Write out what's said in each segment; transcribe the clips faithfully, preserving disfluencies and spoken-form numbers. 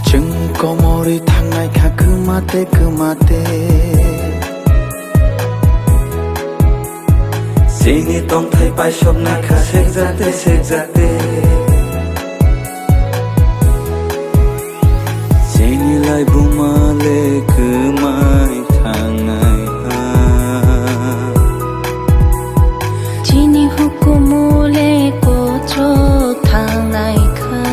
Chwng komorwi thangnai kha kwmate kwmate. Chini tongthai paisoknai kha sekjate sekjate. Chini laibuma le kwmai thangnai ha. Chini hukumu le kocho thangnai kha.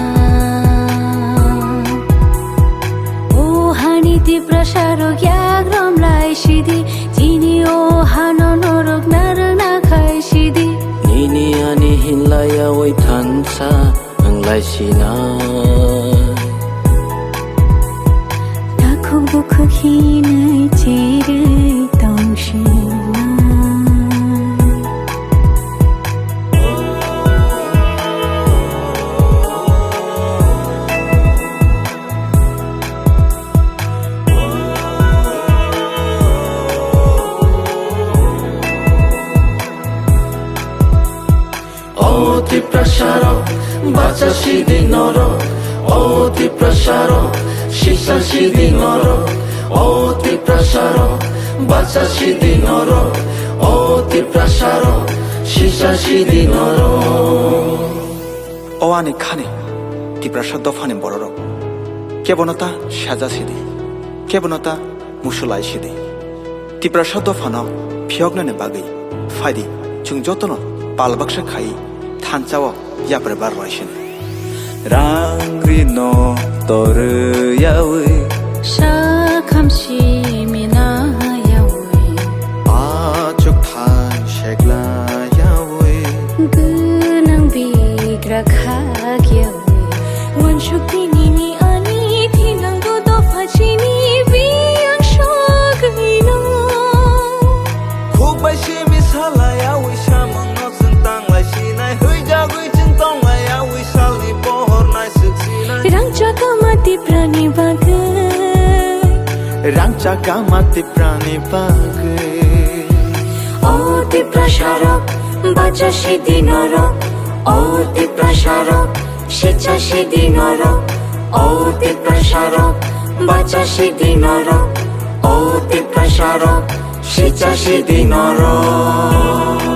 O hani Tiprasa rok yak rom lai sidi, chini o hano norok narwk na khai sidi. Nini ani hinlaiyawi thansa wng lai sinai. Takhuk bukhuk hinwi cherwi tong sinai. O Tiprasa rok, bacha sidi norok. O Tiprasa rok, sisa sidi norok. O Tiprasa rok, bacha sidi norok. O Tiprasa rok, sisa sidi norok. O ani khani Tiprasa dophani bororok, kebono ta saja sidi, kebono ta musulai sidi. Tiprasa dophano phiyoknani bagwi phaidi, chwng jotono pal baksa khai thansa o yapri bar rwlaisini. Rang rino torwi yawi, sakham simi na yawi, achuk thang segla yawi, gwnang bigra khak yawi. Wansuk tinini ani thinango dopha chini biyang sogwino. Khuk bai simi salai awi samungno chwng tanglai sinai, hwijagwi chwng tonglai awi salni pohor naisuk sinai. Rang chakama Tiprani bagwi. Rang chakama Tiprani bagwi. O Tiprasa rok, bacha sidi norok. O Tiprasa rok, sicha sidi norok. O Tiprasa rok, bacha sidi norok. O Tiprasa rok, sicha sidi norok.